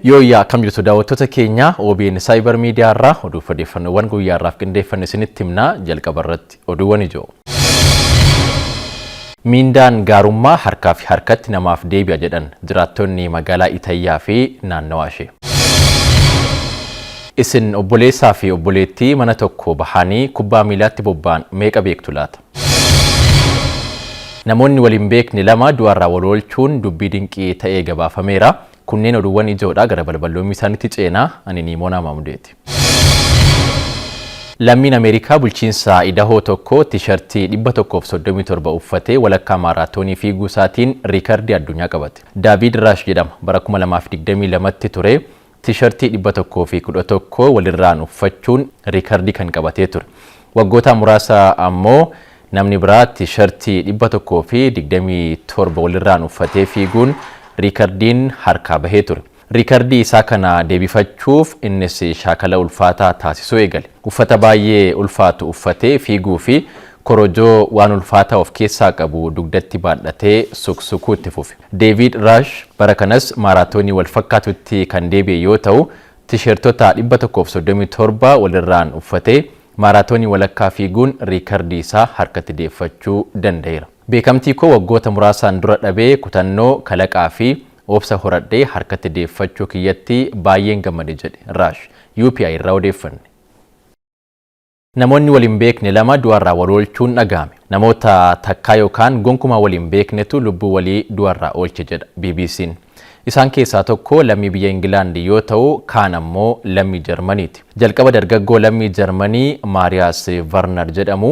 Yooyyaa, akkam jirtu daawwattoota keenya? OBN Cyber Media irraa oduuf odeeffannoowwan guyyaa irraaf qindeeffanne isinitti himnaa. Jalqaba irratti oduuwwan ijoo. Miindaan gaarummaa harkaa fi harkatti namaaf deebi'a jedhan jiraattonni magaalaa Itayyaa fi naannawaa ishee. Isin obboleessaa fi obboleettii mana tokko bahanii kubbaa miilaatti bobba'an meeqa beektu laata? Namoonni wal hin beekne lama du'arraa wal oolchuun dubbii dinqii ta'ee gabaafameera. Kunneen oduuwwan ijoodha. Gara balballoomii isaaniitti ceenaa. Ani Niimoonaa Maamudeeti. Lammiin Ameerikaa bulchiinsa Idahoo tokko tishartii 137 uffatee walakkaa maaraatoonii fiiguu isaatiin riikardii addunyaa qabate. Daavid Raash jedhama. Bara 2022tti ture tishartii 111 walirraan uffachuun riikardii kan qabatee ture. Waggoota muraasa ammoo namni biraa tishartii 127 walirraan uffatee fiiguun riikardiin harkaa bahee ture. Riikardii isaa kana deebifachuuf innis shaakala ulfaataa taasisuu eegale. Uffata baay'ee ulfaatu uffatee fiiguu fi korojoo waan ulfaataa of keessaa qabu dugdatti baadhatee suksukuu itti fufe. Deevid Raash bara kanas maaraatoonii wal fakkaatutti kan deebi'e yoo ta'u, tisheertota 137 walirraan uffatee maaraatoonii walakkaa fiiguun riikardii isaa harkatti deeffachuu danda'eera. "Beekamtii koo waggoota muraasaan dura dhabee kutannoo, kalaqaa fi obsa horadhee harkatti deeffachuu kiyyatti baay'een gammade" jedhe Raash. UPI irraa odeeffanne. Namoonni wal hin beekne lama du'arraa wal oolchuun dhaga'ame. Namoota takkaa yookaan gonkumaa wal hin beeknetu lubbuu walii du'arraa oolche jedha BBC'n. Isaan keessaa tokko lammii biyya Ingilaand yoo ta'u, kaan ammoo lammii Jarmaniiti. Jalqaba dargaggoo lammii Jarmanii Maariyaas Varnar jedhamu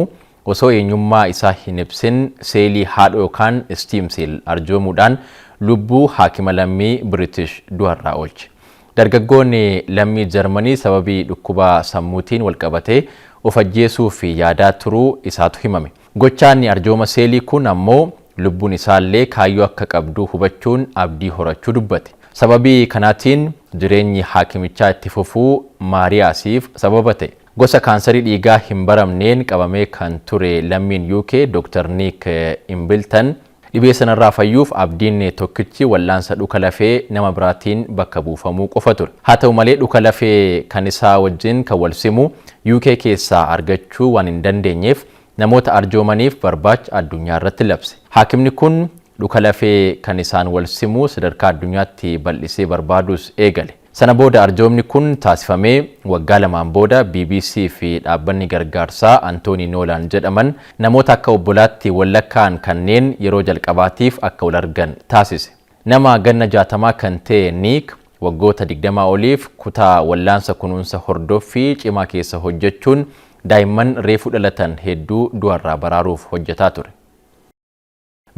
osoo eenyummaa isaa hin ibsin seelii haadhoo yookaan stem cell arjoomuudhaan lubbuu haakima lammii Biriitish du'arraa oolche. Dargaggoonni lammii Jarmanii sababii dhukkuba sammuutiin walqabatee of ajjeesuuf yaadaa turuu isaatu himame. Gochaan arjooma seelii kun ammoo lubbuun isaallee kaayyoo akka qabdu hubachuun abdii horachuu dubbate. Sababii kanaatiin jireenyi haakimichaa itti fufuu Maariyaasiif sababa ta'e. Gosa kaansarii dhiigaa hin baramneen qabamee kan ture lammiin UK Dr. Nick Imbiltan dhibee sanarraa fayyuuf abdiin tokkichi wal'aansa dhuka lafee nama biraatiin bakka buufamuu qofa ture. Haa ta'u malee, dhuka lafee kan isaa wajjin kan wal simu UK keessaa argachuu waan hin dandeenyeef namoota arjoomaniif barbaacha addunyaa irratti labse. Haakimni kun dhuka lafee kan isaan wal simu sadarkaa addunyaatti bal'isee barbaadus eegale. Sana booda arjoomni kun taasifamee waggaa 2n booda BBC fi dhaabbanni gargaarsaa Antoonii Noolaan jedhaman namoota akka obbolaatti wallakkaan kanneen yeroo jalqabaatiif akka wal argan taasise. Nama ganna 60 kan ta'e Niik waggoota 20 oliif kutaa wallaansa kunuunsa hordoffii cimaa keessa hojjechuun daa'imman reefuu dhalatan hedduu du'arraa baraaruuf hojjetaa ture.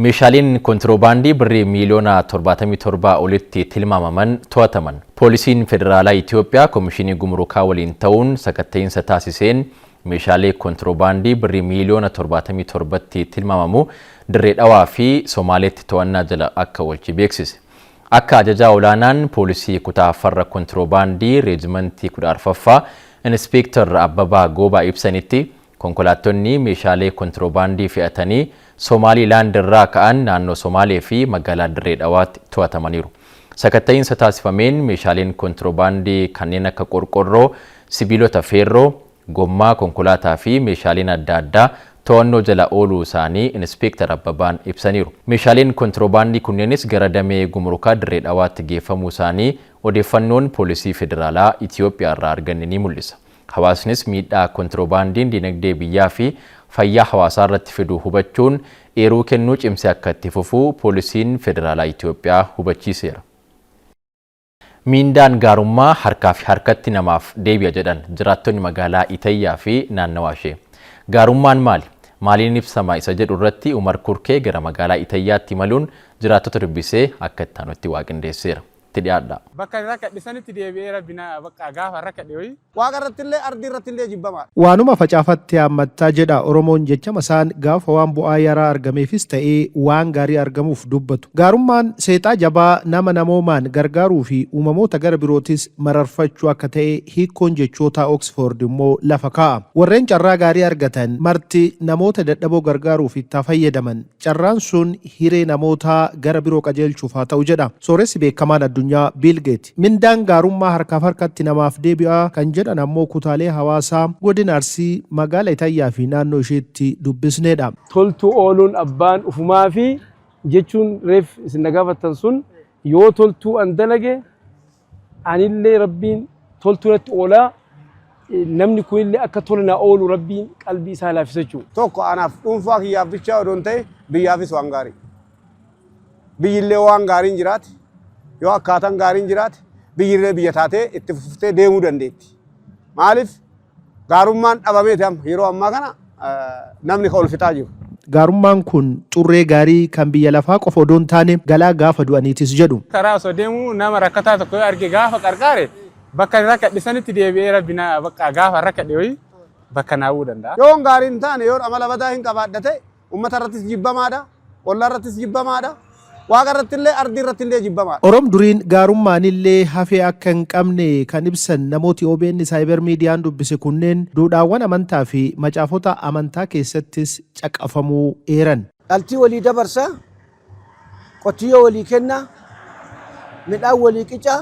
Meeshaaleen kontiroobaandii birrii miiliyoona 77 olitti tilmaamaman to'ataman. Poolisiin Federaalaa Itoophiyaa Komishinii Gumurukaa waliin ta'uun sakatta'iinsa taasiseen meeshaalee kontiroobaandii birrii miiliyoona 77tti tilmaamamu Dirree Dhawaa fi Somaaleetti to'annaa jala akka oolche beeksise. Akka ajajaa olaanaan poolisii kutaa farra kontiroobaandii reejimantii 14ffaa Inispeektar Abbabaa Goobaa ibsanitti, konkolaattonni meeshaalee kontiroobaandii fe'atanii Somaaliilaand irraa ka'an naannoo Somaalee fi magaalaa Dirree Dhawaatti to'atamaniiru. Sakatta'iinsa taasifameen meeshaaleen kontiroobaandii kanneen akka qorqorroo, sibiilota feerroo, gommaa konkolaataa fi meeshaaleen adda addaa to'annoo jala ooluu isaanii Inispeektar Abbabaan ibsaniiru. Meeshaaleen kontiroobaandii kunneenis gara damee gumurukaa Dirree Dhawaatti geeffamuu isaanii odeeffannoon Poolisii Federaalaa Itiyoophiyaa irraa arganne ni mul'isa. Hawaasnis miidhaa kontiroobaandiin dinagdee biyyaa fi fayyaa hawaasaa irratti fidu hubachuun eeruu kennuu cimsee akka itti fufu Poolisiin Federaalaa Itiyoophiyaa hubachiiseera. Miindaan gaarummaa harkaa fi harkatti namaaf deebi'a jedhan jiraattonni magaalaa Itayyaa fi naannawaa ishee. Gaarummaan maali? Maaliin ibsama isa jedhu irratti Umar Kurkee gara magaalaa Itayyaatti imaluun jiraattota dubbisee akka itti aanutti waa qindeesseera. Itti dhiyaadhaa. Bakka rakkadhe sanitti deebi'ee Rabbi na bakka gaafa rakkadhe wayii. Waaqa irratti illee, ardii irratti illee jibbamaadha. "Waanuma facaafatte haammattaa" jedha Oromoon. Jechama isaan gaafa waan bu'aa yaraa argameefis ta'ee waan gaarii argamuuf dubbatu. Gaarummaan seexaa jabaa nama namoomaan gargaaruu fi uumamoota gara birootis mararfachuu akka ta'e hiikkoon jechootaa Oxford immoo lafa kaa'a. Warreen carraa gaarii argatan marti namoota dadhaboo gargaaruuf itti haa fayyadaman. Carraan sun hiree namootaa gara biroo qajeelchuuf haa ta'u jedha. Sooressi beekamaan addunyaa addunyaa Biil Geet. Mindaan gaarummaa harkaaf harkatti namaaf deebi'a kan jedhan ammoo kutaalee hawaasaa godina Arsii magaala Itayyaa fi naannoo isheetti dubbisneedha. Toltuu ooluun abbaan ufumaa fi jechuun reef isin na gaafattan sun, yoo toltuu an dalage anillee Rabbiin toltuu natti oolaa, namni kunillee akka tola na oolu Rabbiin qalbii isaa laaffisa jechuudha. Tokko anaaf dhuunfaa kiyyaaf bichaa odoon ta'e, biyyaafis waan gaarii. Biyyillee waan gaariin jiraate, yoo akkaataan gaariin jiraate, biyyillee biyya taatee itti fuftee deemuu dandeetti. Maaliif gaarummaan dhabameeti amma yeroo ammaa kana namni kan ol fixaa jiru. Gaarummaan kun xurree gaarii kan biyya lafaa qofa odoo hin taane galaa gaafa du'aniitis jedhu. Karaa osoo deemu nama rakkataa tokko yoo arge, gaafa qarqaare, bakka rakkadhe sanitti deebi'ee Rabbi na bakka gaafa rakkadhe wayii bakka naawuu danda'a. Yoon gaarii hin taane, yoon amala badaa hin qabaadha ta'e, uummata irrattis jibbamaadha, ollaa irrattis jibbamaadha, Waaqa irratti illee, ardii irratti illee jibbamaadha. Orom duriin gaarummaanillee hafee akka hin qabne kan ibsan namooti OBN Saayibar Miidiyaan dubbise kunneen, duudhaawwan amantaa fi macaafota amantaa keessattis caqafamuu eeran. Dhaltii walii dabarsa, qotiyyoo walii kenna, midhaan walii qica,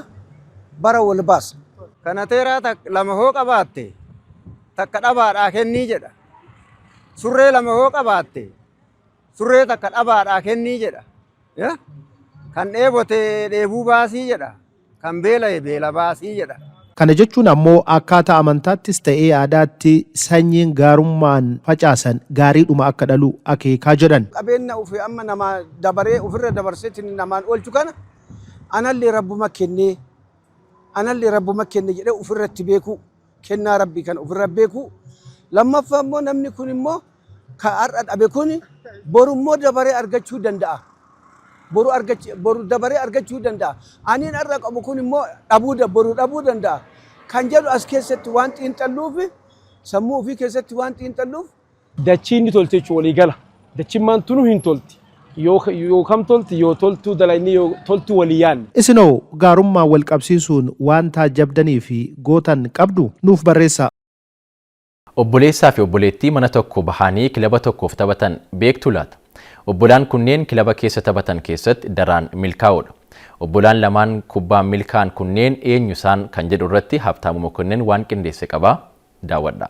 bara wal baasa. Kana teeraa lama hoo qabaatte, takka dhabaadhaa kennii jedha. Surree lama hoo qabaatte, surree takka dhabaadhaa kennii jedha. Kan dheebote dheebuu baasii jedha. Kan beela'e beela baasii jedha. Kana jechuun ammoo akkaataa amantaattis ta'ee aadaatti sanyiin gaarummaan facaasan gaariidhuma akka dhalu akeekaa jedhan. Qabeenya ofii amma namaa dabaree ofirra dabarseetiin namaan oolchu kana, anallee Rabbuma kennee, anallee Rabbuma kenne jedhee ofirratti beekuu, kennaa Rabbii kana ofirra beekuu. Lammaffaa immoo namni kun immoo kan har'a dhabe kun boru immoo dabaree argachuu danda'a. Boru argach boru dabaree argachuu danda'a. Aniin har'a qabu kun immoo dhabuu boru dhabuu danda'a. Kan jedhu as keessatti waan xiinxalluuf, sammuu ofii keessatti waan xiinxalluuf. Dachiin ni tolti jechuun walii gala. Dachiin maan tunu hin tolti. Yoo kam tolti, yoo toltuu dalayni, yoo toltuu walii yaanne. Isinoo gaarummaan wal qabsiisuun waan taajjabdanii fi gootan qabdu? Nuuf barreessaa. Obboleessaa fi obboleettii mana tokko bahanii kilaba tokkoof taphatan beektu laata? Obbolaan kunneen kilaba keessa taphatan keessatti daraan milkaa'oodha. Obbolaan lamaan kubbaan milkaa'an kunneen eenyu isaan kan jedhu irratti Habtaamuu Mokonnin waan qindeesse qabaa, daawwadhaa.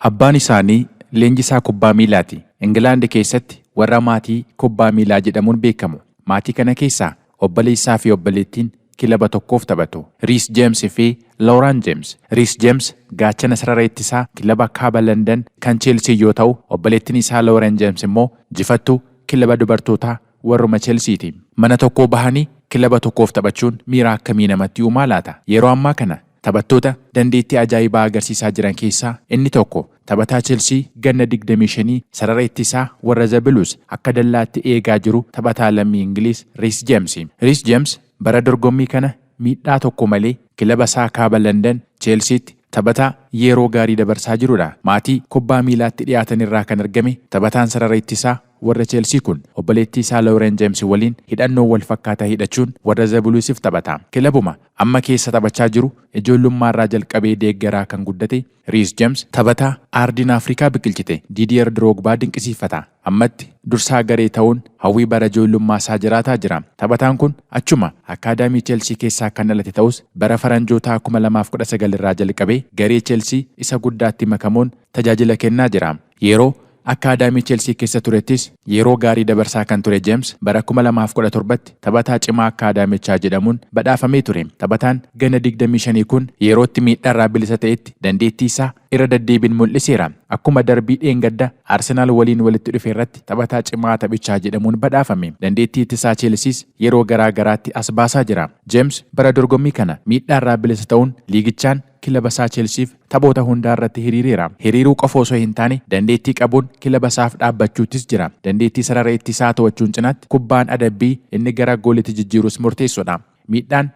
Abbaan isaanii leenjisaa kubbaa miilaati. Ingilaand keessatti warra maatii kubbaa miilaa jedhamuun beekamu. Maatii kana keessaa obboleessaa fi obboleettiin kilaba tokkoof taphatu. Riis Jeems fi Looran Jeems. Riis Jeems gaachana sarara ittisaa kilaba kaaba London kan Cheelsii yoo ta'u, obboleettiin isaa Looren Jeems immoo jifattuu kilaba dubartootaa warruma Chelsiiti. Mana tokkoo bahanii kilaba tokkoof taphachuun miira akkamii namatti uumaa laata? Yeroo ammaa kana taphattoota dandeettii ajaa'ibaa agarsiisaa jiran keessaa inni tokko taphataa Chelsii ganna 25 sarara ittisaa warra The Blues akka dallaatti eegaa jiru, taphataa lammii Ingiliis Riis Jeems. Riis Jeems bara dorgommii kana miidhaa tokko malee kilaba isaa kaaba London Chelsiitti taphataa yeroo gaarii dabarsaa jirudha. Maatii kubbaa miilaatti dhiyaatan irraa kan argame taphataan sarara ittisaa warra Chelsii kun obboleettii isaa Looren Jeems waliin hidhannoo wal fakkaataa hidhachuun warra The Bluesiif taphata. Kilabuma amma keessa taphachaa jiru ijoollummaa irraa jalqabee deeggaraa kan guddate Riis Jeems taphataa aardiin Afrikaa biqilchite Didier Drogba dinqisiifata. Ammatti dursaa garee ta'uun hawwii bara ijoollummaa isaa jiraataa jira. Taphataan kun achuma akkaadaamii Chelsii keessaa kan dhalate ta'us, bara faranjootaa 2019 irraa jalqabee garee Chelsii isa guddaatti makamuun tajaajila kennaa jira. Yeroo akkaadaamii Chelsii keessa turettis yeroo gaarii dabarsaa kan ture Jeems bara 2017tti taphataa cimaa akkaadaamichaa jedhamuun badhaafamee ture. Taphataan ganna 25 kun yerootti miidhaarraa bilisa ta'etti dandeettii isaa irra deddeebiin mul'iseera. Akkuma darbii dheengadda Arsenaal waliin walitti dhufe irratti taphataa cimaa taphichaa jedhamuun badhaafame. Dandeettii ittisaa Chelsiis yeroo garaa garaatti as baasaa jira. Jeems bara dorgommii kana miidhaarraa bilisa ta'uun liigichaan kilaba isaa Chelsiif taphoota hundaa irratti hiriireera. Hiriiruu qofa osoo hin taane, dandeettii qabuun kilaba isaaf dhaabbachuuttis jira. Dandeettii sarara ittisaa to'achuun cinaatti kubbaan adabbii inni gara goolitti jijjiirus murteessoodha. Miidhaan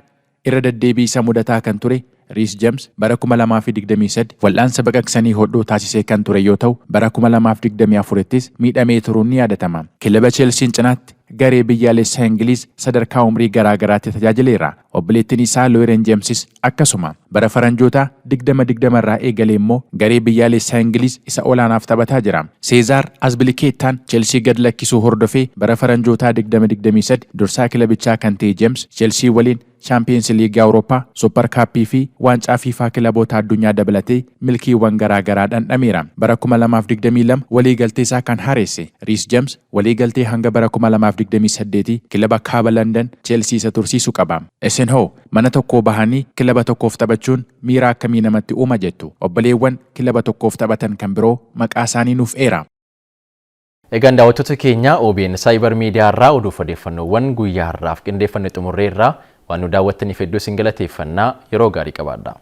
irra deddeebii isa mudataa kan ture Riis Jeems bara 2023 wal'aansa baqaqsanii hodhuu taasisee kan ture yoo ta'u, bara 2024ttis miidhamee turuun ni yaadatama. Kilaba Chelsiin cinaatti garee biyyaalessaa Ingiliiz sadarkaa umrii garaa garaatti tajaajileera. Obboleettiin isaa Looren Jeemsis akkasuma. Bara faranjootaa 2020 irraa eegalee immoo garee biyyaalessaa Ingiliiz isa olaanaaf taphataa jira. Seezaar Azbilikeettaan Chelsii gad lakkisuu hordofee bara faranjootaa 2023 dursaa kilabichaa kan ta'e Jeems Chelsii waliin Chaampiyeens Liigii Awurooppaa, Suupper Kaappii fi Waancaa Fiifaa kilaboota addunyaa dabalatee milkiiwwan garaa garaa dhandhameera. Bara 2022 waliigaltee isaa kan haaresse Riis Jeems waliigaltee hanga bara 2028 kilaba kaaba London Cheelsii isa tursiisu qaba. Isin hoo mana tokkoo bahanii kilaba tokkoof taphachuun miira akkamii namatti uuma jettu? Obboleewwan kilaba tokkoof taphatan kan biroo maqaa isaanii nuuf eera. Egaan daawwattoota keenya, OBN Cyber Media irraa oduuf odeeffannoowwan guyyaa har'aaf qindeeffanne xumurreerraa. Waan nu daawwattaniif hedduu isin galateeffannaa, yeroo gaarii qabaadha.